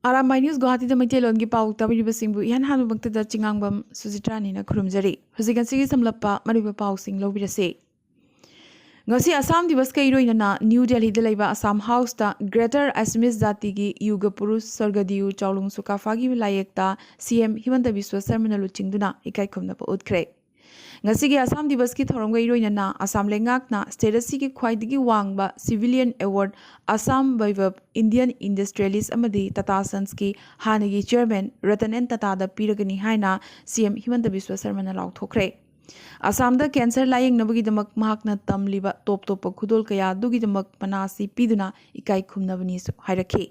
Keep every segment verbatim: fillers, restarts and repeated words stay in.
Arambai news ꯒꯨꯋꯥꯍꯥꯇꯤꯗ ꯃꯩꯇꯩꯂꯣꯟꯒꯤ ꯄꯥꯎ ꯇꯥꯕꯤꯔꯤꯕꯁꯤꯡꯕꯨ ꯏꯍꯥꯟ ꯍꯥꯟꯕꯃꯛꯇꯗ ꯆꯤꯉꯥꯡꯕꯝ ꯁꯨꯖꯤꯇ꯭ꯔꯥꯅꯤꯅ ꯈꯨꯔꯨꯝꯖꯔꯤ꯫ ꯍꯧꯖꯤꯛ ꯉꯁꯤꯒꯤ ꯁꯝꯂꯞꯄ ꯃꯔꯨꯑꯣꯏꯕ ꯄꯥꯎꯁꯤꯡ ꯂꯧꯕꯤꯔꯁꯤ꯫ ꯉꯁꯤ ꯑꯁꯥꯝ ꯗꯤꯕꯁꯀ ꯏꯔꯣꯏꯅꯅ ꯅ꯭ꯌꯨ ꯗꯦꯜꯍꯤꯗ ꯂꯩꯕ ꯑꯁꯥꯝ ꯍꯥꯎꯁꯇ Greater Assamese ꯖꯥꯇꯤꯒꯤ ꯌꯨꯒ ꯄꯨꯔꯨꯁ ꯁ꯭ꯋꯔꯒꯗꯤꯌꯨ ꯆꯥꯎꯂꯨꯡ ꯁꯨꯀꯥꯐꯥꯒꯤ ꯂꯥꯏꯌꯦꯛꯇ ꯁꯤ ꯑꯦꯝ ꯍꯤꯃꯟꯇ ꯕꯤꯁ꯭ꯋ ꯁꯔꯃꯅ ꯂꯨꯆꯤꯡꯗꯨꯅ ꯏꯀꯥꯏ ꯈꯨꯝꯅꯕ ꯎꯠꯈ꯭ꯔꯦ꯫ ꯉꯁꯤꯒꯤ ꯑꯁꯥꯝ ꯗꯤꯕꯁꯀꯤ ꯊꯧꯔꯝꯒ ꯏꯔꯣꯏꯅꯅ ꯑꯁꯥꯝ ꯂꯩꯉꯥꯛꯅ state ꯑꯁꯤꯒꯤ ꯈ꯭ꯋꯥꯏꯗꯒꯤ ꯋꯥꯡꯕ civilian award Assam ꯕꯩꯚꯕ Indian Industrialist ꯑꯃꯗꯤ ꯇꯥꯇꯥ ꯁꯟꯁꯀꯤ ꯍꯥꯟꯅꯒꯤ chairman ꯔꯇꯟ ꯑꯦꯟ ꯇꯥꯇꯥꯗ ꯄꯤꯔꯒꯅꯤ ꯍꯥꯏꯅ ꯁꯤ ꯑꯦꯝ ꯍꯤꯃꯟꯇ ꯕꯤꯁ꯭ꯋ ꯁꯔꯃꯅ ꯂꯥꯎꯊꯣꯛꯈ꯭ꯔꯦ꯫ ꯑꯁꯥꯝꯗ cancer ꯂꯥꯌꯦꯡꯅꯕꯒꯤꯗꯃꯛ ꯃꯍꯥꯛꯅ ꯇꯝꯂꯤꯕ ꯇꯣꯞ ꯇꯣꯞꯄ ꯈꯨꯗꯣꯜ ꯀꯌꯥ ꯑꯗꯨꯒꯤꯗꯃꯛ ꯃꯅꯥ ꯑꯁꯤ ꯄꯤꯗꯨꯅ ꯏꯀꯥꯏ ꯈꯨꯝꯅꯕꯅꯤꯁꯨ ꯍꯥꯏꯔꯛꯈꯤ꯫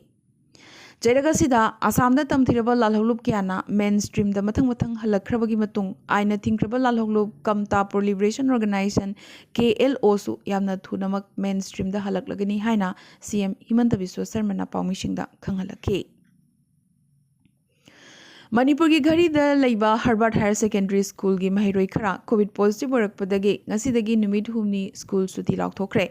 ꯆꯩꯔꯛ ꯑꯁꯤꯗ ꯑꯁꯥꯝꯗ ꯇꯝꯊꯤꯔꯕ ꯂꯥꯜꯍꯧꯂꯨꯞ ꯀꯌꯥꯅ main streamꯗ ꯃꯊꯪ ꯃꯊꯪ ꯍꯜꯂꯛꯈ꯭ꯔꯕꯒꯤ ꯃꯇꯨꯡ, ꯑꯥꯏꯟꯅ ꯊꯤꯡꯈ꯭ꯔꯕ ꯂꯥꯜꯍꯧꯂꯨꯞ Kamta Pro Liberation Organisation, K L O ꯁꯨ ꯌꯥꯝꯅ ꯊꯨꯅꯃꯛ main streamꯗ ꯍꯜꯂꯛꯂꯒꯅꯤ ꯍꯥꯏꯅ ꯁꯤ ꯑꯦꯝ ꯍꯤꯃꯟꯇ ꯕꯤꯁ꯭ꯋ ꯁꯔꯃꯅ ꯄꯥꯎꯃꯤꯁꯤꯡꯗ ꯈꯪꯍꯜꯂꯛꯈꯤ꯫ ꯃꯅꯤꯄꯨꯔꯒꯤ ꯘꯔꯤꯗ ꯂꯩꯕ Herbert Higher Secondary Schoolꯒꯤ ꯃꯍꯩꯔꯣꯏ ꯈꯔ COVID positive ꯑꯣꯏꯔꯛꯄꯗꯒꯤ ꯉꯁꯤꯗꯒꯤ ꯅꯨꯃꯤꯠ ꯍꯨꯝꯅꯤ school ꯁꯨꯇꯤ ꯂꯥꯎꯊꯣꯛꯈ꯭ꯔꯦ꯫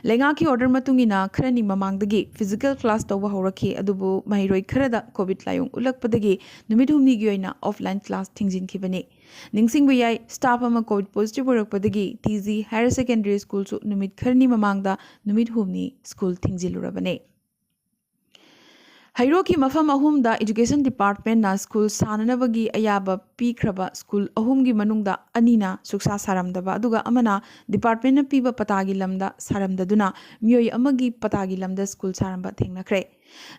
ꯂꯩꯉꯥꯛꯀꯤ order ꯃꯇꯨꯡ ꯏꯟꯅ ꯈꯔꯅꯤ ꯃꯃꯥꯡꯗꯒꯤ physical class ꯇꯧꯕ ꯍꯧꯔꯛꯈꯤ, ꯑꯗꯨꯕꯨ ꯃꯍꯩꯔꯣꯏ ꯈꯔꯗ COVID ꯂꯥꯏꯑꯣꯡ ꯎꯠꯂꯛꯄꯗꯒꯤ ꯅꯨꯃꯤꯠ ꯍꯨꯝꯅꯤꯒꯤ ꯑꯣꯏꯅ offline class ꯊꯤꯡꯖꯤꯟꯈꯤꯕꯅꯤ꯫ ꯅꯤꯡꯁꯤꯡꯕ ꯌꯥꯏ, staff ꯑꯃ COVID positive ꯑꯣꯏꯔꯛꯄꯗꯒꯤ T G Higher Secondary Schoolꯁꯨ ꯅꯨꯃꯤꯠ ꯈꯔꯅꯤ ꯃꯃꯥꯡꯗ ꯅꯨꯃꯤꯠ ꯍꯨꯝꯅꯤ school ꯊꯤꯡꯖꯤꯜꯂꯨꯔꯕꯅꯤ꯫ ꯍꯩꯔꯣꯛꯀꯤ ꯃꯐꯝ ꯑꯍꯨꯝꯗ Education Departmentꯅ school ꯁꯥꯅꯅꯕꯒꯤ ꯑꯌꯥꯕ ꯄꯤꯈ꯭ꯔꯕ school ꯑꯍꯨꯝꯒꯤ ꯃꯅꯨꯡꯗ ꯑꯅꯤꯅ ꯁꯨꯛꯁꯥ ꯁꯥꯔꯝꯗꯕ, ꯑꯗꯨꯒ ꯑꯃꯅ departmentꯅ ꯄꯤꯕ ꯄꯇꯥꯒꯤ ꯂꯝꯗ ꯁꯥꯔꯝꯗꯗꯨꯅ ꯃꯤꯑꯣꯏ ꯑꯃꯒꯤ ꯄꯇꯥꯒꯤ ꯂꯝꯗ school ꯁꯥꯔꯝꯕ ꯊꯦꯡꯅꯈ꯭ꯔꯦ꯫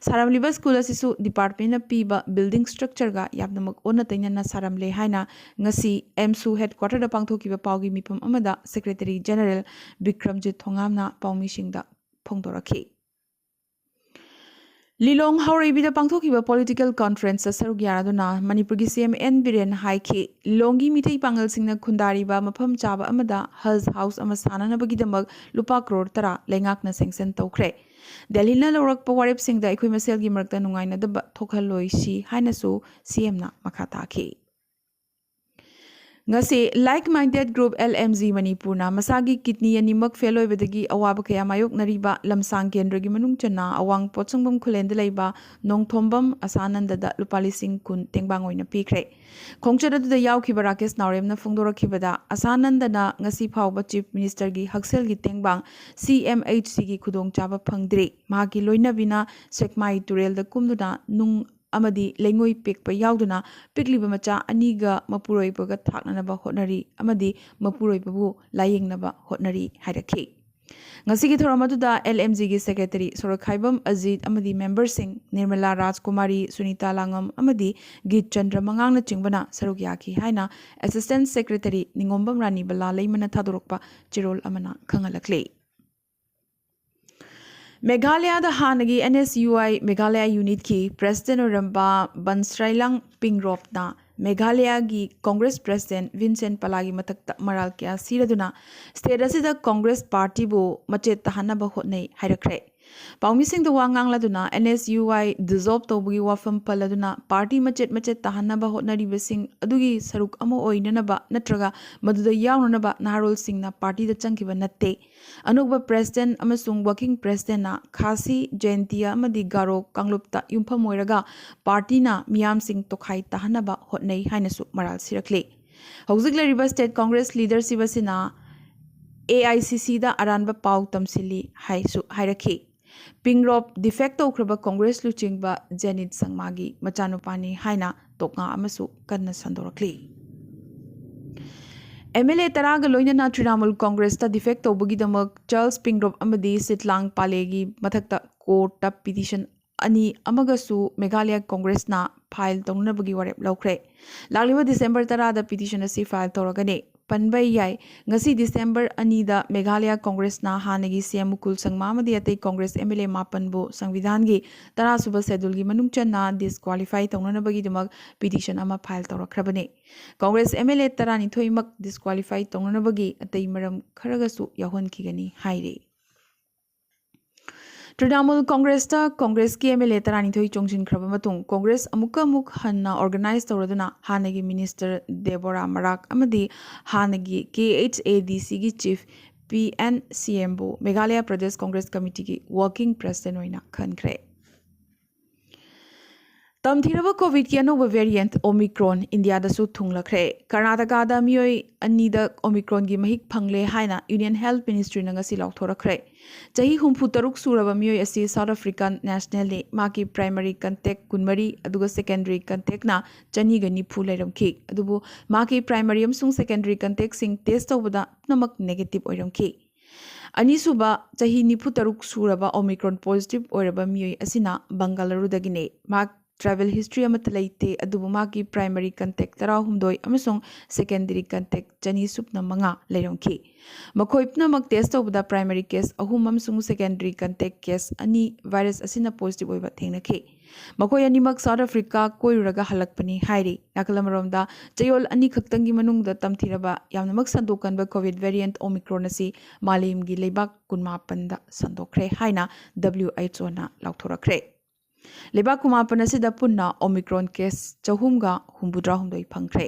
ꯁꯥꯔꯝꯂꯤꯕ school ꯑꯁꯤꯁꯨ departmentꯅ ꯄꯤꯕ building structureꯒ ꯌꯥꯝꯅꯃꯛ ꯑꯣꯟꯅ ꯇꯩꯅꯅ ꯁꯥꯔꯝꯂꯦ ꯍꯥꯏꯅ ꯉꯁꯤ AMSU headquarterꯗ ꯄꯥꯡꯊꯣꯛꯈꯤꯕ ꯄꯥꯎꯒꯤ ꯃꯤꯐꯝ ꯑꯃꯗ Secretary General ꯕꯤꯀ꯭ꯔꯝꯖꯤꯠ ꯊꯣꯉꯥꯝꯅ ꯄꯥꯎꯃꯤꯁꯤꯡꯗ ꯐꯣꯡꯗꯣꯔꯛꯈꯤ꯫ ꯂꯤꯂꯣꯡ ꯍꯥꯎꯔꯩꯕꯤꯗ ꯄꯥꯡꯊꯣꯛꯈꯤꯕ political conferenceꯇ ꯁꯔꯨꯛ ꯌꯥꯗꯨꯅ ꯃꯅꯤꯄꯨꯔꯒꯤ C M N ꯕꯤꯔꯦꯟ ꯍꯥꯏꯈꯤ, ꯂꯤꯂꯣꯡꯒꯤ ꯃꯤꯇꯩ ꯄꯥꯉꯜꯁꯤꯡꯅ ꯈꯨꯟꯗꯥꯔꯤꯕ ꯃꯐꯝ ꯆꯥꯕ ꯑꯃꯗ Haj House ꯑꯃ ꯁꯥꯅꯅꯕꯒꯤꯗꯃꯛ ꯂꯨꯄꯥ crore ꯇꯔꯥ ꯂꯩꯉꯥꯛꯅ sanction ꯇꯧꯈ꯭ꯔꯦ꯫ ꯗꯦꯜꯍꯤꯅ ꯂꯧꯔꯛꯄ ꯋꯥꯔꯦꯞꯁꯤꯡꯗ ꯑꯩꯈꯣꯏ ꯃꯁꯦꯜꯒꯤ ꯃꯔꯛꯇ ꯅꯨꯡꯉꯥꯏꯅꯗꯕ ꯊꯣꯛꯍꯜꯂꯣꯏꯁꯤ ꯍꯥꯏꯅꯁꯨ C Mꯅ ꯃꯈꯥ ꯇꯥꯈꯤ꯫ ꯉꯁꯤ Like Minded Group L M G ꯃꯅꯤꯄꯨꯔꯅ ꯃꯁꯥꯒꯤ ꯀꯤꯗꯅꯤ ꯑꯅꯤꯃꯛ ꯐꯦꯜ ꯑꯣꯏꯕꯗꯒꯤ ꯑꯋꯥꯕ ꯀꯌꯥ ꯃꯥꯌꯣꯛꯅꯔꯤꯕ ꯂꯝꯁꯥꯡ ꯀꯦꯟꯗ꯭ꯔꯒꯤ ꯃꯅꯨꯡ ꯆꯟꯅ ꯑꯋꯥꯡ ꯄꯣꯠꯁꯪꯕꯝ ꯈꯨꯂꯦꯟꯗ ꯂꯩꯕ ꯅꯣꯡꯊꯣꯝꯕꯝ ꯑꯁꯥꯅꯟꯗꯗ ꯂꯨꯄꯥ ꯂꯤꯁꯤꯡ ꯀꯨꯟ ꯇꯦꯡꯕꯥꯡ ꯑꯣꯏꯅ ꯄꯤꯈ꯭ꯔꯦ꯫ ꯈꯣꯡꯆꯠ ꯑꯗꯨꯗ ꯌꯥꯎꯈꯤꯕ ꯔꯥꯀꯦꯁ ꯅꯥꯎꯔꯦꯝꯅ ꯐꯣꯡꯗꯣꯔꯛꯈꯤꯕꯗ, ꯑꯁꯥꯅꯟꯗꯅ ꯉꯁꯤ ꯐꯥꯎꯕ Chief Ministerꯒꯤ ꯍꯛꯁꯦꯜꯒꯤ ꯇꯦꯡꯕꯥꯡ C M H Cꯒꯤ ꯈꯨꯗꯣꯡꯆꯥꯕ ꯐꯪꯗ꯭ꯔꯤ꯫ ꯃꯍꯥꯛꯀꯤ ꯂꯣꯏꯅꯕꯤꯅ ꯁꯦꯛꯃꯥꯏ ꯇꯨꯔꯦꯜꯗ ꯀꯨꯝꯗꯨꯅ ꯅꯨꯡ ꯑꯃꯗꯤ ꯂꯩꯉꯣꯏ ꯄꯦꯛꯄ ꯌꯥꯎꯗꯨꯅ ꯄꯤꯛꯂꯤꯕ ꯃꯆꯥ ꯑꯅꯤꯒ ꯃꯄꯨꯔꯣꯏꯕꯒ ꯊꯥꯛꯅꯅꯕ ꯍꯣꯠꯅꯔꯤ ꯑꯃꯗꯤ ꯃꯄꯨꯔꯣꯏꯕꯕꯨ ꯂꯥꯌꯦꯡꯅꯕ ꯍꯣꯠꯅꯔꯤ ꯍꯥꯏꯔꯛꯈꯤ꯫ ꯉꯁꯤꯒꯤ ꯊꯧꯔꯝ ꯑꯗꯨꯗ L M Gꯒꯤ Secretary ꯁꯣꯔꯣꯛꯈꯥꯏꯕꯝ ꯑꯖꯤꯠ ꯑꯃꯗꯤ memberꯁꯤꯡ ꯅꯤꯔꯃꯂꯥ ꯔꯥꯖꯀꯨꯃꯥꯔꯤ, ꯁꯨꯅꯤꯇꯥ ꯂꯥꯡꯉꯝ ꯑꯃꯗꯤ ꯒꯤꯠ ꯆꯟꯗ꯭ꯔ ꯃꯉꯥꯡꯅꯆꯤꯡꯕꯅ ꯁꯔꯨꯛ ꯌꯥꯈꯤ ꯍꯥꯏꯅ Assistant Secretary ꯅꯤꯉꯣꯝꯕꯝ ꯔꯥꯅꯤꯕꯂꯥ ꯂꯩꯃꯅ ꯊꯥꯗꯣꯔꯛꯄ ꯆꯦꯔꯣꯜ ꯑꯃꯅ ꯈꯪꯍꯜꯂꯛꯂꯤ꯫ ꯃꯦꯘꯥꯂꯌꯥꯗ ꯍꯥꯟꯅꯒꯤ N S U I Meghalaya unitꯀꯤ president ꯑꯣꯏꯔꯝꯕ ꯕꯟꯁ꯭ꯔꯥꯏꯂꯥꯡ ꯄꯤꯡꯔꯣꯞꯅ ꯃꯦꯘꯥꯂꯌꯥꯒꯤ Congress president ꯚꯤꯟꯁꯦꯟ ꯄꯂꯥꯒꯤ ꯃꯊꯛꯇ ꯃꯔꯥꯜ ꯀꯌꯥ ꯁꯤꯔꯗꯨꯅ state ꯑꯁꯤꯗ Congress partyꯕꯨ ꯃꯆꯦꯠ ꯇꯥꯍꯟꯅꯕ ꯍꯣꯠꯅꯩ ꯍꯥꯏꯔꯛꯈ꯭ꯔꯦ꯫ ꯄꯥꯎꯃꯤꯁꯤꯡꯗ ꯋꯥ ꯉꯥꯡꯂꯗꯨꯅ N S U I dissolve ꯇꯧꯕꯒꯤ ꯋꯥꯐꯝ ꯄꯜꯂꯗꯨꯅ party ꯃꯆꯦꯠ ꯃꯆꯦꯠ ꯇꯥꯍꯟꯅꯕ ꯍꯣꯠꯅꯔꯤꯕꯁꯤꯡ ꯑꯗꯨꯒꯤ ꯁꯔꯨꯛ ꯑꯃ ꯑꯣꯏꯅꯅꯕ ꯅꯠꯇ꯭ꯔꯒ ꯃꯗꯨꯗ ꯌꯥꯎꯅꯅꯕ ꯅꯍꯥꯔꯣꯜꯁꯤꯡꯅ partyꯗ ꯆꯪꯈꯤꯕ ꯅꯠꯇꯦ꯫ ꯑꯅꯧꯕ president ꯑꯃꯁꯨꯡ working presidentꯅ ꯈꯥꯁꯤ, ꯖꯌꯟꯇꯤꯌꯥ ꯑꯃꯗꯤ ꯒꯥꯔꯣ ꯀꯥꯡꯂꯨꯞꯇ ꯌꯨꯝꯐꯝ ꯑꯣꯏꯔꯒ partyꯅ ꯃꯤꯌꯥꯝꯁꯤꯡ ꯇꯣꯈꯥꯏ ꯇꯥꯍꯟꯅꯕ ꯍꯣꯠꯅꯩ ꯍꯥꯏꯅꯁꯨ ꯃꯔꯥꯜ ꯁꯤꯔꯛꯂꯤ꯫ ꯍꯧꯖꯤꯛ ꯂꯩꯔꯤꯕ state Congress leadership ꯑꯁꯤꯅ A I C Cꯗ ꯑꯔꯥꯟꯕ ꯄꯥꯎ ꯇꯝꯁꯤꯜꯂꯤ ꯍꯥꯏꯁꯨ ꯍꯥꯏꯔꯛꯈꯤ꯫ ꯄꯤꯡꯔꯣꯞ defect ꯇꯧꯈ꯭ꯔꯕ Congress ꯂꯨꯆꯤꯡꯕ ꯖꯦꯅꯤꯠ ꯁꯪꯃꯥꯒꯤ ꯃꯆꯥꯅꯨꯄꯥꯅꯤ ꯍꯥꯏꯅ ꯇꯣꯛꯉꯥ ꯑꯃꯁꯨ ꯀꯟꯅ ꯁꯟꯗꯣꯔꯛꯂꯤ꯫ M L A ꯇꯔꯥꯒ ꯂꯣꯏꯅꯅ Trinamool Congressꯇ defect ꯇꯧꯕꯒꯤꯗꯃꯛ ꯆꯥꯔꯜꯁ ꯄꯤꯡꯔꯣꯞ ꯑꯃꯗꯤ ꯁꯤꯠꯂꯥꯡ ꯄꯥꯂꯦꯒꯤ ꯃꯊꯛꯇ courtꯇ petition ꯑꯅꯤ ꯑꯃꯒꯁꯨ ꯃꯦꯘꯥꯂꯌꯥ Congressꯅ file ꯇꯧꯅꯅꯕꯒꯤ ꯋꯥꯔꯦꯞ ꯂꯧꯈ꯭ꯔꯦ꯫ ꯂꯥꯛꯂꯤꯕ December ꯇꯔꯥꯗ petition ꯑꯁꯤ file ꯇꯧꯔꯒꯅꯤ꯫ ꯄꯟꯕ ꯌꯥꯏ, ꯉꯁꯤ December ꯑꯅꯤꯗ ꯃꯦꯘꯥꯂꯌꯥ Congressꯅ ꯍꯥꯟꯅꯒꯤ C M ꯃꯨꯀꯨꯜ ꯁꯪꯃꯥ ꯑꯃꯗꯤ ꯑꯇꯩ Congress M L A ꯃꯥꯄꯟꯕꯨ ꯁꯪꯕꯤꯙꯥꯟꯒꯤ ꯇꯔꯥꯁꯨꯕ scheduleꯒꯤ ꯃꯅꯨꯡ ꯆꯟꯅ disqualify ꯇꯧꯅꯅꯕꯒꯤꯗꯃꯛ petition ꯑꯃ file ꯇꯧꯔꯛꯈ꯭ꯔꯕꯅꯤ꯫ Congress M L A ꯇꯔꯥꯅꯤꯊꯣꯏꯃꯛ disqualify ꯇꯧꯅꯅꯕꯒꯤ ꯑꯇꯩ ꯃꯔꯝ ꯈꯔꯒꯁꯨ ꯌꯥꯎꯍꯟꯈꯤꯒꯅꯤ ꯍꯥꯏꯔꯤ꯫ ꯇ꯭ꯔꯤꯅꯥꯃꯨꯜ ꯀꯣꯡꯒ꯭ꯔꯦꯁꯇ ꯀꯣꯡꯒ꯭ꯔꯦꯁꯀꯤ ꯑꯦꯝ ꯑꯦꯜ ꯑꯦ ꯇꯔꯥꯅꯤꯊꯣꯏ ꯆꯣꯡꯁꯤꯟꯈ꯭ꯔꯕ ꯃꯇꯨꯡ ꯀꯣꯡꯒ꯭ꯔꯦꯁ ꯑꯃꯨꯛꯀ ꯑꯃꯨꯛ ꯍꯟꯅ ꯑꯣꯔꯒꯅꯥꯏꯖ ꯇꯧꯔꯗꯨꯅ ꯍꯥꯟꯅꯒꯤ ꯃꯤꯅꯤꯁꯇꯔ ꯗꯦꯕꯣꯔꯥ ꯃꯔꯥꯛ ꯑꯃꯗꯤ ꯍꯥꯟꯅꯒꯤ ꯀꯦ ꯑꯩꯆ ꯑꯦ ꯗꯤ ꯁꯤꯒꯤ ꯆꯤꯐ ꯄꯤ ꯑꯦꯟ ꯁꯤ ꯑꯦꯝꯕꯨ ꯃꯦꯘꯥꯂꯌꯥ ꯄ꯭ꯔꯗꯦꯁ ꯀꯣꯡꯒ꯭ꯔꯦꯁ ꯀꯃꯤꯇꯤꯒꯤ ꯋꯥꯔꯀꯤꯡ ꯄ꯭ꯔꯦꯁꯤꯗꯦꯟ ꯑꯣꯏꯅ ꯈꯟꯈ꯭ꯔꯦ꯫ ꯇꯝꯊꯤꯔꯕ ꯀꯣꯚꯤꯗꯀꯤ ꯑꯅꯧꯕ ꯚꯦꯔꯤꯌꯦꯟꯠ ꯑꯣꯃꯤꯀ꯭ꯔꯣꯟ ꯏꯟꯗꯤꯌꯥꯗꯁꯨ ꯊꯨꯡꯂꯈ꯭ꯔꯦ꯫ ꯀꯔꯅꯥꯇꯀꯥꯗ ꯃꯤꯑꯣꯏ ꯑꯅꯤꯗ ꯑꯣꯃꯤꯀ꯭ꯔꯣꯟꯒꯤ ꯃꯍꯤꯛ ꯐꯪꯂꯦ ꯍꯥꯏꯅ ꯌꯨꯅꯤꯌꯟ ꯍꯦꯜꯊ ꯃꯤꯅꯤꯁꯇ꯭ꯔꯤꯅ ꯉꯁꯤ ꯂꯥꯎꯊꯣꯔꯛꯈ꯭ꯔꯦ꯫ ꯆꯍꯤ ꯍꯨꯝꯐꯨ ꯇꯔꯨꯛ ꯁꯨꯔꯕ ꯃꯤꯑꯣꯏ ꯑꯁꯤ ꯁꯥꯎꯠ ꯑꯐ꯭ꯔꯤꯀꯥꯟ ꯅꯦꯁꯅꯦꯜꯅꯤ꯫ ꯃꯍꯥꯛꯀꯤ ꯄ꯭ꯔꯥꯏꯃꯔꯤ ꯀꯟꯇꯦꯛ ꯀꯨꯟꯃꯔꯤ, ꯑꯗꯨꯒ ꯁꯦꯀꯦꯟꯗꯔꯤ ꯀꯟꯇꯦꯛꯅ ꯆꯅꯤꯒ ꯅꯤꯐꯨ ꯂꯩꯔꯝꯈꯤ꯫ ꯑꯗꯨꯕꯨ ꯃꯍꯥꯛꯀꯤ ꯄ꯭ꯔꯥꯏꯃꯔꯤ ꯑꯃꯁꯨꯡ ꯁꯦꯀꯦꯟꯗꯔꯤ ꯀꯟꯇꯦꯛꯁꯤꯡ ꯇꯦꯁ ꯇꯧꯕꯗ ꯄꯨꯝꯅꯃꯛ ꯅꯦꯒꯦꯇꯤꯚ ꯑꯣꯏꯔꯝꯈꯤ꯫ ꯑꯅꯤꯁꯨꯕ, ꯆꯍꯤ ꯅꯤꯐꯨ ꯇꯔꯨꯛ ꯁꯨꯔꯕ ꯑꯣꯃꯤꯀ꯭ꯔꯣꯟ ꯄꯣꯖꯤꯇꯤꯚ ꯑꯣꯏꯔꯕ ꯃꯤꯑꯣꯏ ꯑꯁꯤꯅ ꯕꯪꯒꯂꯔꯨꯗꯒꯤꯅꯤ꯫ ꯃꯍꯥꯛ ꯇ꯭ꯔꯥꯚꯦꯜ ꯍꯤꯁꯇ꯭ꯔꯤ ꯑꯃꯠꯇ ꯂꯩꯇꯦ, ꯑꯗꯨꯕꯨ ꯃꯍꯥꯛꯀꯤ ꯄ꯭ꯔꯥꯏꯃꯔꯤ ꯀꯟꯇꯦꯛ ꯇꯔꯥꯍꯨꯝꯗꯣꯏ ꯑꯃꯁꯨꯡ ꯁꯦꯀꯦꯟꯗꯔꯤ ꯀꯟꯇꯦꯛ ꯆꯅꯤ ꯁꯨꯞꯅ ꯃꯉꯥ ꯂꯩꯔꯝꯈꯤ꯫ ꯃꯈꯣꯏ ꯄꯨꯝꯅꯃꯛ ꯇꯦꯁ ꯇꯧꯕꯗ ꯄ꯭ꯔꯥꯏꯃꯔꯤ ꯀꯦꯁ ꯑꯍꯨꯝ ꯑꯃꯁꯨꯡ ꯁꯦꯀꯦꯟꯗꯔꯤ ꯀꯟꯇꯦꯛ ꯀꯦꯁ ꯑꯅꯤ ꯚꯥꯏꯔꯁ ꯑꯁꯤꯅ ꯄꯣꯖꯤꯇꯤꯚ ꯑꯣꯏꯕ ꯊꯦꯡꯅꯈꯤ꯫ ꯃꯈꯣꯏ ꯑꯅꯤꯃꯛ ꯁꯥꯎꯠ ꯑꯐ꯭ꯔꯤꯀꯥ ꯀꯣꯏꯔꯨꯔꯒ ꯍꯜꯂꯛꯄꯅꯤ ꯍꯥꯏꯔꯤ꯫ ꯅꯥꯀꯜ ꯑꯃꯔꯣꯝꯗ, ꯆꯌꯣꯜ ꯑꯅꯤꯈꯛꯇꯪꯒꯤ ꯃꯅꯨꯡꯗ ꯇꯝꯊꯤꯔꯕ ꯌꯥꯝꯅꯃꯛ ꯁꯟꯗꯣꯛꯀꯟꯕ ꯀꯣꯚꯤꯗ ꯚꯦꯔꯤꯌꯦꯟꯠ ꯑꯣꯃꯤꯀ꯭ꯔꯣꯟ ꯑꯁꯤ ꯃꯥꯂꯦꯝꯒꯤ ꯂꯩꯕꯥꯛ ꯀꯨꯟꯃꯥꯄꯟꯗ ꯁꯟꯗꯣꯛꯈ꯭ꯔꯦ ꯍꯥꯏꯅ ꯗꯕ꯭ꯂꯤꯎ ꯑꯩꯆ ꯑꯣꯅ ꯂꯥꯎꯊꯣꯔꯛꯈ꯭ꯔꯦ꯫ ꯂꯩꯕꯥꯛ ꯀꯨꯟꯃꯥꯄꯟ ꯑꯁꯤꯗ ꯄꯨꯟꯅ ꯑꯣꯃꯤꯀ꯭ꯔꯣꯟ ꯀꯦꯁ ꯆꯍꯨꯝꯒ ꯍꯨꯝꯐꯨꯇꯔꯥꯍꯨꯝꯗꯣꯏ ꯐꯪꯈ꯭ꯔꯦ꯫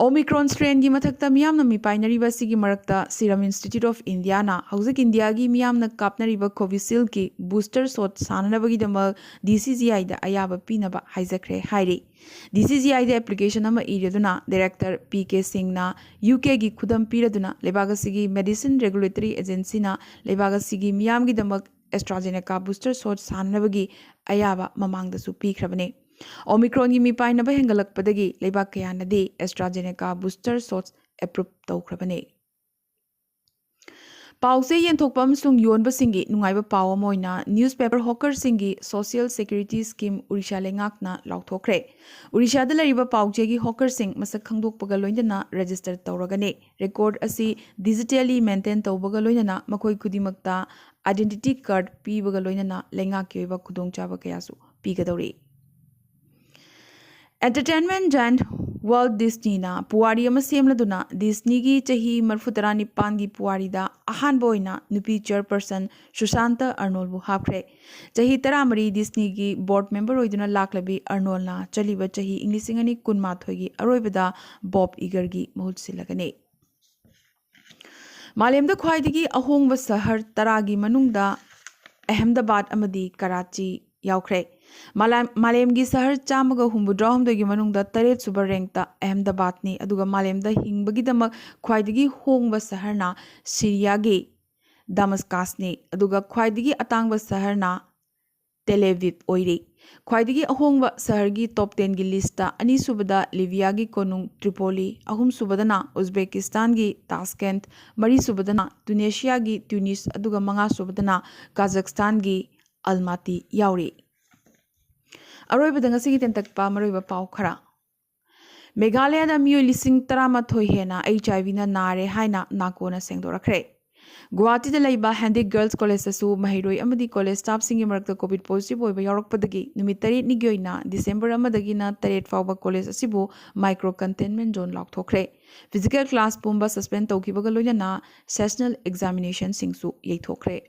ꯑꯣꯃꯤꯀ꯭ꯔꯣꯟ ꯁ꯭ꯇ꯭ꯔꯦꯟꯒꯤ ꯃꯊꯛꯇ ꯃꯤꯌꯥꯝꯅ ꯃꯤꯄꯥꯏꯅꯔꯤꯕ ꯑꯁꯤꯒꯤ ꯃꯔꯛꯇ ꯁꯤꯔꯝ ꯏꯟꯁꯇꯤꯇ꯭ꯌꯨꯠ ꯑꯣꯐ ꯏꯟꯗꯤꯌꯥꯅ ꯍꯧꯖꯤꯛ ꯏꯟꯗꯤꯌꯥꯒꯤ ꯃꯤꯌꯥꯝꯅ ꯀꯥꯞꯅꯔꯤꯕ ꯀꯣꯚꯤꯁꯤꯜꯒꯤ ꯕꯨꯁꯇꯔ ꯁꯣꯠ ꯁꯥꯟꯅꯅꯕꯒꯤꯗꯃꯛ ꯗꯤ ꯁꯤ ꯖꯤ ꯑꯥꯏꯗ ꯑꯌꯥꯕ ꯄꯤꯅꯕ ꯍꯥꯏꯖꯈ꯭ꯔꯦ ꯍꯥꯏꯔꯤ꯫ ꯗꯤ ꯁꯤ ꯖꯤ ꯑꯥꯏꯗ ꯑꯦꯄ꯭ꯂꯤꯀꯦꯁꯟ ꯑꯃ ꯏꯔꯗꯨꯅ ꯗꯥꯏꯔꯦꯛꯇꯔ ꯄꯤ ꯀꯦ ꯁꯤꯡꯅ ꯌꯨ ꯀꯦꯒꯤ ꯈꯨꯗꯝ ꯄꯤꯔꯗꯨꯅ ꯂꯩꯕꯥꯛ ꯑꯁꯤꯒꯤ ꯃꯦꯗꯤꯁꯤꯟ ꯔꯦꯒꯨꯂꯦꯇꯔꯤ ꯑꯦꯖꯦꯟꯁꯤꯅ ꯂꯩꯕꯥꯛ ꯑꯁꯤꯒꯤ ꯃꯤꯌꯥꯝꯒꯤꯗꯃꯛ ꯑꯦꯁꯇ꯭ꯔꯥꯖꯦꯅꯦꯀꯥ ꯕꯨꯁꯇꯔ ꯁꯣꯠ ꯁꯥꯟꯅꯅꯕꯒꯤ ꯑꯌꯥꯕ ꯃꯃꯥꯡꯗꯁꯨ ꯄꯤꯈ꯭ꯔꯕꯅꯤ꯫ ꯑꯣꯃꯤꯀ꯭ꯔꯣꯟꯒꯤ ꯃꯤꯄꯥꯏꯅꯕ ꯍꯦꯟꯒꯠꯂꯛꯄꯗꯒꯤ ꯂꯩꯕꯥꯛ ꯀꯌꯥꯅꯗꯤ ꯑꯦꯁꯇ꯭ꯔꯥꯖꯦꯅꯦꯀꯥ ꯕꯨꯁꯇꯔ ꯁꯣꯠꯁ ꯑꯦꯄ꯭ꯔꯨꯞ ꯇꯧꯈ꯭ꯔꯕꯅꯤ꯫ ꯄꯥꯎ ꯆꯦ ꯌꯦꯟꯊꯣꯛꯄ ꯑꯃꯁꯨꯡ ꯌꯣꯟꯕꯁꯤꯡꯒꯤ ꯅꯨꯡꯉꯥꯏꯕ ꯄꯥꯎ ꯑꯃ ꯑꯣꯏꯅ ꯅ꯭ꯌꯨꯁꯄꯦꯄꯔ ꯍꯣꯀꯔꯁꯤꯡꯒꯤ ꯁꯣꯁꯤꯌꯦꯜ ꯁꯦꯀ꯭ꯌꯨꯔꯤꯇꯤ ꯁ꯭ꯀꯤꯝ ꯑꯣꯔꯤꯁꯥ ꯂꯩꯉꯥꯛꯅ ꯂꯥꯎꯊꯣꯛꯈ꯭ꯔꯦ꯫ ꯑꯣꯔꯤꯁꯥꯗ ꯂꯩꯔꯤꯕ ꯄꯥꯎ ꯆꯦꯒꯤ ꯍꯣꯀꯔꯁꯤꯡ ꯃꯁꯛ ꯈꯪꯗꯣꯛꯄꯒ ꯂꯣꯏꯅꯅ ꯔꯦꯖꯤꯁꯇꯔ ꯇꯧꯔꯒꯅꯤ꯫ ꯔꯦꯀꯣꯔꯗ ꯑꯁꯤ ꯗꯤꯖꯤꯇꯦꯜꯂꯤ ꯃꯦꯟꯇꯦꯟ ꯇꯧꯕꯒ ꯂꯣꯏꯅꯅ ꯃꯈꯣꯏ ꯈꯨꯗꯤꯡꯃꯛꯇ ꯑꯥꯏꯗꯦꯟꯇꯤꯇꯤ ꯀꯥꯔꯗ ꯄꯤꯕꯒ ꯂꯣꯏꯅꯅ ꯂꯩꯉꯥꯛꯀꯤ ꯑꯣꯏꯕ ꯈꯨꯗꯣꯡꯆꯥꯕ ꯀꯌꯥꯁꯨ ꯄꯤꯒꯗꯧꯔꯤ꯫ Entertainment giant ꯋꯥꯜꯠ ꯗꯤꯁꯅꯤꯅ ꯄꯨꯋꯥꯔꯤ ꯑꯃ ꯁꯦꯝꯂꯗꯨꯅ ꯗꯤꯁꯅꯤꯒꯤ ꯆꯍꯤ ꯃꯔꯤꯐꯨꯇꯔꯥꯅꯤꯄꯥꯟꯒꯤ ꯄꯨꯋꯥꯔꯤꯗ ꯑꯍꯥꯟꯕ ꯑꯣꯏꯅ ꯅꯨꯄꯤ ꯆꯦꯌꯔꯄꯔꯁꯟ ꯁꯨꯁꯥꯟꯇ ꯑꯔꯅꯣꯜꯕꯨ ꯍꯥꯞꯈ꯭ꯔꯦ꯫ ꯆꯍꯤ ꯇꯔꯥꯃꯔꯤ ꯗꯤꯁꯅꯤꯒꯤ ꯕꯣꯔꯗ ꯃꯦꯝꯕꯔ ꯑꯣꯏꯗꯨꯅ ꯂꯥꯛꯂꯕꯤ ꯑꯔꯅꯣꯜꯅ ꯆꯠꯂꯤꯕ ꯆꯍꯤ ꯏꯪ ꯂꯤꯁꯤꯡ ꯑꯅꯤ ꯀꯨꯟꯃꯥꯊꯣꯏꯒꯤ ꯑꯔꯣꯏꯕꯗ ꯕꯣꯕ ꯏꯒꯔꯒꯤ ꯃꯍꯨꯠ ꯁꯤꯜꯂꯒꯅꯤ꯫ ꯃꯥꯂꯦꯝꯗ ꯈ꯭ꯋꯥꯏꯗꯒꯤ ꯑꯍꯣꯡꯕ ꯁꯍꯔ ꯇꯔꯥꯒꯤ ꯃꯅꯨꯡꯗ ꯑꯍꯃꯦꯗꯕꯥꯗ ꯑꯃꯗꯤ ꯀꯔꯥꯆꯤ ꯌꯥꯎꯈ꯭ꯔꯦ꯫ ꯃꯥꯂꯦꯝ-, ꯃꯥꯂꯦꯝꯒꯤ ꯁꯍꯔ ꯆꯥꯝꯃꯒ ꯍꯨꯝꯐꯨꯇꯔꯥ ꯍꯨꯝꯗꯣꯏꯒꯤ ꯃꯅꯨꯡꯗ ꯇꯔꯦꯠ ꯁꯨꯕ ꯔꯦꯡꯛꯇ ꯑꯍꯃꯦꯗꯕꯥꯗꯅꯤ, ꯑꯗꯨꯒ ꯃꯥꯂꯦꯝꯗ ꯍꯤꯡꯕꯒꯤꯗꯃꯛ ꯈ꯭ꯋꯥꯏꯗꯒꯤ ꯍꯣꯡꯕ ꯁꯍꯔꯅ ꯁꯤꯔꯤꯌꯥꯒꯤ ꯗꯃꯁꯀꯥꯁꯅꯤ, ꯑꯗꯨꯒ ꯈ꯭ꯋꯥꯏꯗꯒꯤ ꯑꯇꯥꯡꯕ ꯁꯍꯔꯅ ꯇꯦꯂꯦꯚꯤꯚ ꯑꯣꯏꯔꯤ꯫ ꯈ꯭ꯋꯥꯏꯗꯒꯤ ꯑꯍꯣꯡꯕ ꯁꯍꯔꯒꯤ ꯇꯣꯞ ꯇꯦꯟꯒꯤ ꯂꯤꯁꯇ ꯑꯅꯤꯁꯨꯕꯗ ꯂꯤꯕꯤꯌꯥꯒꯤ ꯀꯣꯅꯨꯡ ꯇ꯭ꯔꯤꯄꯣꯂꯤ, ꯑꯍꯨꯝꯁꯨꯕꯗꯅ ꯎꯖꯕꯦꯀꯤꯁꯇꯥꯟꯒꯤ ꯇꯥꯁꯀꯦꯟꯠ, ꯃꯔꯤꯁꯨꯕꯗꯅ ꯇꯨꯅꯦꯁꯤꯌꯥꯒꯤ ꯇ꯭ꯌꯨꯅꯤꯁ, ꯑꯗꯨꯒ ꯃꯉꯥꯁꯨꯕꯗꯅ ꯀꯥꯖꯥꯈꯁꯇꯥꯟꯒꯤ ꯑꯜꯃꯥꯇꯤ ꯌꯥꯎꯔꯤ꯫ ꯑꯔꯣꯏꯕꯗ ꯉꯁꯤꯒꯤ ꯇꯦꯟꯇꯛꯄ ꯃꯔꯨꯑꯣꯏꯕ ꯄꯥꯎ ꯈꯔ꯫ ꯃꯦꯘꯥꯂꯌꯥꯗ ꯃꯤꯑꯣꯏ ꯂꯤꯁꯤꯡ ꯇꯔꯥꯃꯥꯊꯣꯏ ꯍꯦꯟꯅ ꯑꯩꯆ ꯑꯥꯏ ꯚꯤꯅ ꯅꯥꯔꯦ ꯍꯥꯏꯅ ꯅꯥꯀꯣꯅ ꯁꯦꯡꯗꯣꯔꯛꯈ꯭ꯔꯦ꯫ ꯒꯨꯋꯥꯍꯥꯇꯤꯗ ꯂꯩꯕ ꯍꯦꯟꯗꯤꯛ ꯒꯔꯜꯁ ꯀꯣꯂꯦꯖꯇꯁꯨ ꯃꯍꯩꯔꯣꯏ ꯑꯃꯗꯤ ꯀꯣꯂꯦꯖ ꯁ꯭ꯇꯥꯐꯁꯤꯡꯒꯤ ꯃꯔꯛꯇ ꯀꯣꯚꯤꯗ ꯄꯣꯖꯤꯇꯤꯚ ꯑꯣꯏꯕ ꯌꯥꯎꯔꯛꯄꯗꯒꯤ ꯅꯨꯃꯤꯠ ꯇꯔꯦꯠꯅꯤꯒꯤ ꯑꯣꯏꯅ ꯗꯤꯁꯦꯝꯕꯔ ꯑꯃꯗꯒꯤꯅ ꯇꯔꯦꯠ ꯐꯥꯎꯕ ꯀꯣꯂꯦꯖ ꯑꯁꯤꯕꯨ ꯃꯥꯏꯀ꯭ꯔꯣ ꯀꯟꯇꯦꯟꯃꯦꯟ ꯖꯣꯟ ꯂꯥꯎꯊꯣꯛꯈ꯭ꯔꯦ꯫ ꯐꯤꯖꯤꯀꯦꯜ ꯀ꯭ꯂꯥꯁ ꯄꯨꯝꯕ ꯁꯁꯄꯦꯟ ꯇꯧꯈꯤꯕꯒ ꯂꯣꯏꯅꯅ ꯁꯦꯁꯅꯦꯜ ꯑꯦꯛꯖꯥꯃꯤꯅꯦꯁꯟꯁꯤꯡꯁꯨ ꯌꯩꯊꯣꯛꯈ꯭ꯔꯦ꯫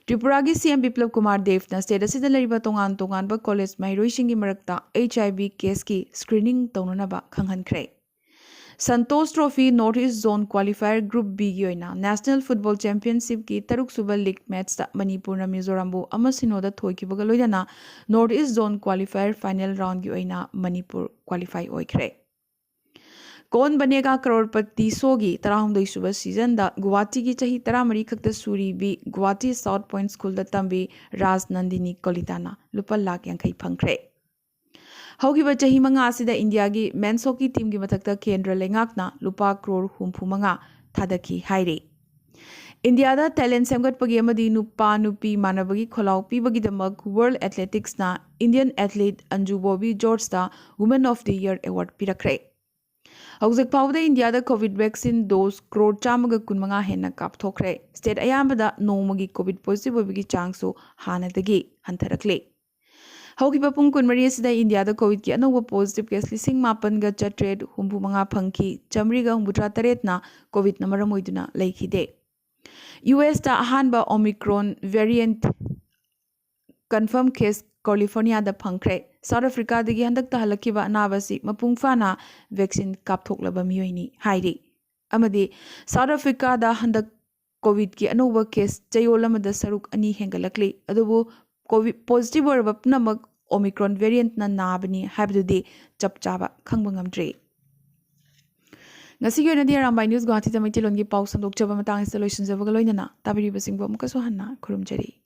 ꯇ꯭ꯔꯤꯄꯨꯔꯥꯒꯤ ꯁꯤ ꯑꯦꯝ ꯕꯤꯄ꯭ꯂꯕ ꯀꯨꯃꯥꯔ ꯗꯦꯕꯅ ꯁ꯭ꯇꯦꯠ ꯑꯁꯤꯗ ꯂꯩꯔꯤꯕ ꯇꯣꯉꯥꯟ ꯇꯣꯉꯥꯟꯕ ꯀꯣꯂꯦꯖ ꯃꯍꯩꯔꯣꯏꯁꯤꯡꯒꯤ ꯃꯔꯛꯇ ꯑꯩꯆ ꯑꯥꯏ ꯚꯤ ꯀꯦꯁꯀꯤ ꯁ꯭ꯀ꯭ꯔꯤꯅꯤꯡ ꯇꯧꯅꯅꯕ ꯈꯪꯍꯟꯈ꯭ꯔꯦ꯫ Santosh trophy north east zone qualifier group ꯕꯤꯒꯤ ꯑꯣꯏꯅ ꯅꯦꯁꯅꯦꯜ ꯐꯨꯠꯕꯣꯜ ꯆꯦꯝꯄꯤꯌꯟꯁꯤꯞꯀꯤ ꯇꯔꯨꯛꯁꯨꯕ ꯂꯤꯒ ꯃꯦꯆꯇ ꯃꯅꯤꯄꯨꯔꯅ ꯃꯤꯖꯣꯔꯥꯝꯕꯨ ꯑꯃ ꯁꯤꯅꯣꯗ ꯊꯣꯏꯈꯤꯕꯒ ꯂꯣꯏꯅꯅ north east zone qualifier final ꯔꯥꯎꯟꯒꯤ ꯑꯣꯏꯅ ꯃꯅꯤꯄꯨꯔ ꯀ꯭ꯋꯥꯂꯤꯐꯥꯏ ꯑꯣꯏꯈ꯭ꯔꯦ꯫ ꯀꯣꯟ ꯕꯅꯦꯒꯥ ꯀꯔꯣꯔꯄꯇꯤ ꯁꯣꯒꯤ ꯇꯔꯥꯍꯨꯝꯗꯣꯏꯁꯨꯕ ꯁꯤꯖꯟꯗ ꯒꯨꯋꯥꯍꯥꯇꯤꯒꯤ ꯆꯍꯤ ꯇꯔꯥꯃꯔꯤ ꯈꯛꯇ ꯁꯨꯔꯤꯕꯤ ꯒꯨꯋꯥꯍꯥꯇꯤ ꯁꯥꯎꯠ ꯄꯣꯏꯟꯠ ꯁ꯭ꯀꯨꯜꯗ ꯇꯝꯕꯤ ꯔꯥꯖ ꯅꯟꯗꯤꯅꯤ ꯀꯣꯂꯤꯇꯥꯅ ꯂꯨꯄꯥ ꯂꯥꯈ ꯌꯥꯡꯈꯩ ꯐꯪꯈ꯭ꯔꯦ꯫ ꯍꯧꯈꯤꯕ ꯆꯍꯤ ꯃꯉꯥ ꯑꯁꯤꯗ ꯏꯟꯗꯤꯌꯥꯒꯤ ꯃꯦꯟꯁ ꯍꯣꯀꯤ ꯇꯤꯝꯒꯤ ꯃꯊꯛꯇ ꯀꯦꯟꯗ꯭ꯔ ꯂꯩꯉꯥꯛꯅ ꯂꯨꯄꯥ ꯀ꯭ꯔꯣꯔ ꯍꯨꯝꯐꯨ ꯃꯉꯥ ꯊꯥꯗꯈꯤ ꯍꯥꯏꯔꯤ꯫ ꯏꯟꯗꯤꯌꯥꯗ ꯇꯦꯂꯦꯟ ꯁꯦꯝꯒꯠꯄꯒꯤ ꯑꯃꯗꯤ ꯅꯨꯄꯥ ꯅꯨꯄꯤ ꯃꯥꯟꯅꯕꯒꯤ ꯈꯣꯜꯂꯥꯎ ꯄꯤꯕꯒꯤꯗꯃꯛ ꯋꯥꯔꯜꯗ ꯑꯦꯊꯂꯦꯇꯤꯛꯁꯅ ꯏꯟꯗꯤꯌꯟ ꯑꯦꯊꯂꯤꯠ ꯑꯟꯖꯨ ꯕꯣꯕꯤ ꯖꯣꯔꯖꯇ Woman of the Year Award ꯄꯤꯔꯛꯈ꯭ꯔꯦ꯫ ꯍꯧꯖꯤꯛ ꯐꯥꯎꯕꯗ ꯏꯟꯗꯤꯌꯥꯗ ꯀꯣꯚꯤꯗ ꯚꯦꯛꯁꯤꯟ ꯗꯣꯁ ꯀ꯭ꯔꯣꯔ ꯆꯥꯝꯃꯒ ꯀꯨꯟꯃꯉꯥ ꯍꯦꯟꯅ ꯀꯥꯞꯊꯣꯛꯈ꯭ꯔꯦ꯫ ꯁ꯭ꯇꯦꯠ ꯑꯌꯥꯝꯕꯗ ꯅꯣꯡꯃꯒꯤ ꯀꯣꯚꯤꯗ ꯄꯣꯖꯤꯇꯤꯚ ꯑꯣꯏꯕꯒꯤ ꯆꯥꯡꯁꯨ ꯍꯥꯟꯅꯗꯒꯤ ꯍꯟꯊꯔꯛꯂꯤ꯫ ꯍꯧꯈꯤꯕ ꯄꯨꯡ ꯀꯨꯟꯃꯔꯤ ꯑꯁꯤꯗ ꯏꯟꯗꯤꯌꯥꯗ ꯀꯣꯚꯤꯗꯀꯤ ꯑꯅꯧꯕ ꯄꯣꯖꯤꯇꯤꯚ ꯀꯦꯁ ꯂꯤꯁꯤꯡ ꯃꯥꯄꯟꯒ ꯆꯥꯇ꯭ꯔꯦꯠ ꯍꯨꯝꯐꯨ ꯃꯉꯥ ꯐꯪꯈꯤ꯫ ꯆꯥꯃꯔꯤꯒ ꯍꯨꯝꯐꯨꯇꯔꯥ ꯇꯔꯦꯠꯅ ꯀꯣꯚꯤꯗꯅ ꯃꯔꯝ ꯑꯣꯏꯗꯨꯅ ꯂꯩꯈꯤꯗꯦ꯫ ꯌꯨ ꯑꯦꯁꯇ ꯑꯍꯥꯟꯕ ꯑꯣꯃꯤꯀ꯭ꯔꯣꯟ ꯚꯦꯔꯤꯌꯦꯟꯠ ꯀꯟꯐꯔꯝ ꯀꯦꯁ ꯀꯦꯂꯤꯐꯣꯔꯅꯤꯌꯥꯗ ꯐꯪꯈ꯭ꯔꯦ꯫ ꯁꯥꯎꯠ ꯑꯐ꯭ꯔꯤꯀꯥꯗꯒꯤ ꯍꯟꯗꯛꯇ ꯍꯜꯂꯛꯈꯤꯕ ꯑꯅꯥꯕ ꯑꯁꯤ ꯃꯄꯨꯡ ꯐꯥꯅ ꯚꯦꯛꯁꯤꯟ ꯀꯥꯞꯊꯣꯛꯂꯕ ꯃꯤꯑꯣꯏꯅꯤ ꯍꯥꯏꯔꯤ꯫ ꯑꯃꯗꯤ ꯁꯥꯎꯠ ꯑꯐ꯭ꯔꯤꯀꯥꯗ ꯍꯟꯗꯛ ꯀꯣꯚꯤꯗꯀꯤ ꯑꯅꯧꯕ ꯀꯦꯁ ꯆꯌꯣꯜ ꯑꯃꯗ ꯁꯔꯨꯛ ꯑꯅꯤ ꯍꯦꯟꯒꯠꯂꯛꯂꯤ꯫ ꯑꯗꯨꯕꯨ ꯀꯣꯚꯤꯗ ꯄꯣꯖꯤꯇꯤꯚ ꯑꯣꯏꯔꯕ ꯄꯨꯝꯅꯃꯛ ꯑꯣꯃꯤꯀ꯭ꯔꯣꯟ ꯚꯦꯔꯤꯌꯦꯟꯠꯅ ꯅꯥꯕꯅꯤ ꯍꯥꯏꯕꯗꯨꯗꯤ ꯆꯞ ꯆꯥꯕ ꯈꯪꯕ ꯉꯝꯗ꯭ꯔꯤ꯫ ꯉꯁꯤꯒꯤ ꯑꯣꯏꯅꯗꯤ ꯑꯔꯥꯝꯕꯥꯏ ꯅ꯭ꯌꯨꯁ ꯒꯨꯋꯥꯍꯥꯇꯤꯗ ꯃꯩꯇꯩꯂꯣꯟꯒꯤ ꯄꯥꯎ ꯁꯟꯗꯣꯛꯆꯕ ꯃꯇꯥꯡ ꯑꯁꯤꯗ ꯂꯣꯏꯁꯤꯟꯖꯕꯒ ꯂꯣꯏꯅꯅ ꯇꯥꯕꯤꯔꯤꯕꯁꯤꯡꯕꯨ ꯑꯃꯨꯛꯀꯁꯨ ꯍꯟꯅ ꯈꯨꯔꯨꯝꯖꯔꯤ꯫